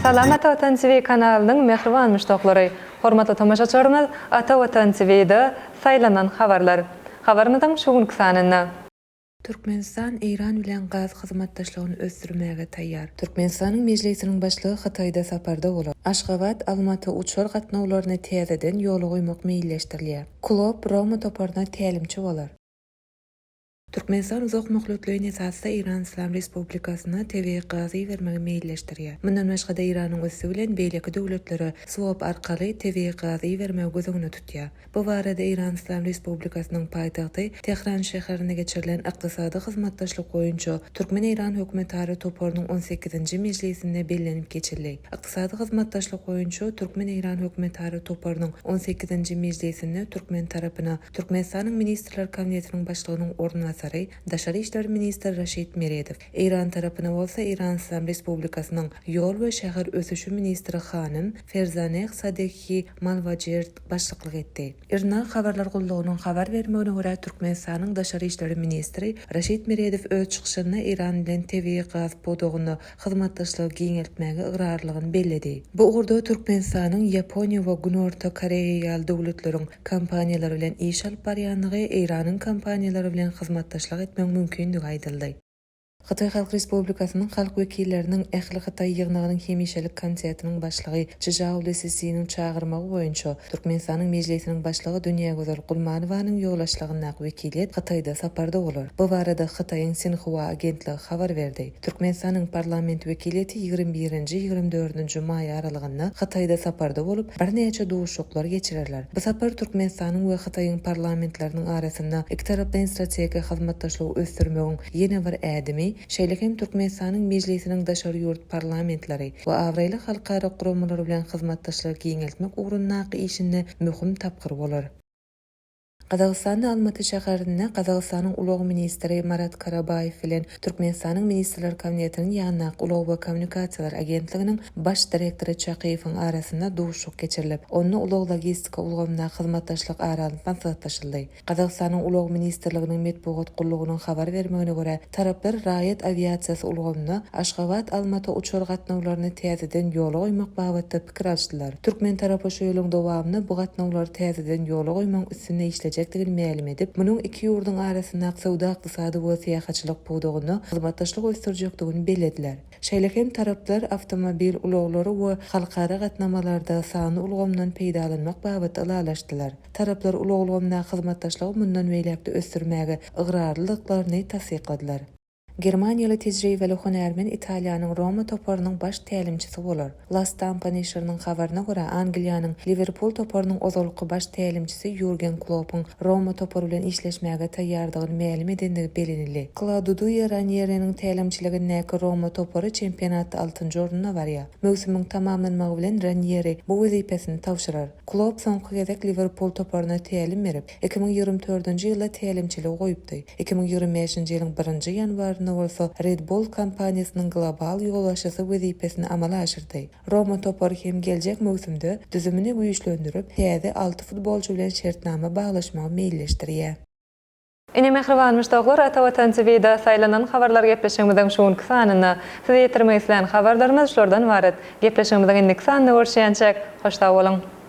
Salam Ata Watan TV kanalynyň mähriban muşdaklary! Hormatly tomaşaçylarymyz Ata Watan TV-de Saýlanan habarlar. Habarymyzyň şu günki sanynda. Türkmenistan Eýran bilen gaz hyzmatdaşlygyny ösdürmäge taýýar. Türkmenistanyň Mejlisiniň Başlygy Hytaýda saparda bolar. Aşgabat, Almaty uçar gatnawlaryny täzeden ýola goýmak meýilleşdirilýär. Klopp Roma toparyna tälimçi bolar. Türkmenistan uzak möhletleýin esasda Eýran Yslam Respublikasyna tebigy gaz ibermegi meýilleşdirýär. Mundan başga-da Eýranyň üsti bilen beýleki döwletlere swop arkaly tebigy gaz ibermegi göz öňünde tutýar. Bu barada Eýran Yslam Respublikasynyň paýtagty Tähran şäherinde geçirilen Ykdysady hyzmatdaşlyk boýunça türkmen-eýran hökümetara toparynyň on sekizinji mejlisinde bellenip geçildi. Ykdysady hyzmatdaşlyk boýunça türkmen-eýran hökümetara toparynyň on sekizinji mejlisinde türkmen tarapyna Türkmenistanyň Ministrler Kabinetiniň Başlygynyň orunbasary, daşary işler ministri Raşid Meredow, eýran tarapyna bolsa Eýran Yslam Respublikasynyň Ýol we şäher ösüşi ministri hanym Ferzaneh Sadeghi Malwajerd başlyklyk etdi. IRNA habarlar gullugynyň habar bermegine görä, Türkmenistanyň daşary işleri ministri Raşid Meredow öz çykyşynda Eýran bilen tebigy gaz pudagynda hyzmatdaşlygy giňeltmäge ygrarlygyny belledi. Bu ugurda Türkmenistanyň Ýaponiýa we Günorta Koreýa ýaly döwletleriň kompaniýalary bilen iş alyp barýandygy, Eýranyň kompaniýalary bilen hyzmatdaşlyk etmegiň mümkindigi aýdyldy. Hytaý Halk Respublikasynyň Halk wekilleriniň Ählihytaý ýygnagynyň hemişelik komitetiniň başlygy Çžao Lisisiniň çagyrmagy boýunça Türkmenistanyň Mejlisiniň Başlygy Dünýägözel Gulmanowanyň ýolbaşçylygyndaky wekiliýet Hytaýda saparda bolar. Bu barada Hytaýyň Sinhua agentligi habar berdi. Türkmenistanyň parlament wekiliýeti 21-nji, 24-nji maý aralygynda Hytaýda saparda bolup, birnäçe duşuşyklar geçirerler. Bu sapar Türkmenistanyň we Hytaýyň parlamentleriniň arasynda ikitaraplaýyn strategik hyzmatdaşlygy ösdürmegiň ýene bir ädimi, şeýle hem Türkmenistanyň Mejlisiniň daşary ýurt parlamentleri we abraýly halkara guramalary bilen hyzmatdaşlygy giňeltmek ugrundaky işinde möhüm tapgyr bolar. Gazagystanda Almaty şäherinde Gazagystanyň ulag ministri Marat Karabaýew bilen Türkmenistanyň Ministrler Kabinetiniň ýanyndaky Ulag we kommunikasiýalar agentliginiň baş direktory Çakyýewiň arasynda duşuşyk geçirilip, onda ulag-logistika ulgamyndaky hyzmatdaşlyk ara alnyp maslahatlaşyldy. Gazagystanyň Ulag ministrliginiň metbugat gullugynyň habar bermegine görä, taraplar raýat awiasiýasy ulgamynda Aşgabat-Almaty uçar gatnawlaryny täzeden ýola goýmak babatda pikir alyşdylar. Türkmen tarapy şu ýylyň dowamynda bu gatnawlary täzeden ýola goýmagyň üstünde işlejekdigini mälim edip, munuň iki ýurduň arasyndaky söwda-ykdysady we syýahatçylyk pudagynda hyzmatdaşlygy ösdürjekdigini bellediler. Şeýle hem taraplar awtomobil ulaglary we halkara gatnamalarda sanly ulgamdan peýdalanmak babatda ylalaşdylar. Taraplar ulag ulgamyndaky hyzmatdaşlygy mundan beýläk-de ösdürmäge ygrarlydyklaryny tassykladylar. Germaniýaly tejribeli hünärmen Italiýanyň Roma toparynyň baş tälimçisi bolar. La Stampa neşiriniň habaryna görä, Angliýanyň Liwerpul toparynyň ozalky baş tälimçisi Ýurgen Kloppuň Roma topary bilen işleşmäge taýýardygyny mälim edendigi bellenildi. Klauduýa Ranýeriniň tälimçiligindäki Roma topary çempionatda altynjy orunda barýar. Möwsümiň tamamlanmagy bilen Ranýeri bu wezipesini tabşyrar. Klopp soňky gezek Liwerpul toparyna tälim berip, 2024-nji ýylda tälimçiligi goýupdy. 2025-nji ýylyň birinji ýanwarynda bolsa Red Bull kompaniýasynyň global ýolbaşçysy wezipesini amala aşyrdy. Roma topary hem geljek möwsümde düzümini güýçlendirip, täze alty futbolçy bilen şertnama baglaşmagy meýilleşdirýär. Ine mähriban muşdaklar Ata Watan TV-da saýlanan habarlar gepleşigimiziň şu günki sanynda size ýetirmek islän habarlarymyz şulardan ybarat. Gepleşigimiziň indiki sanynda görüşýänçäk, hoş sag boluň!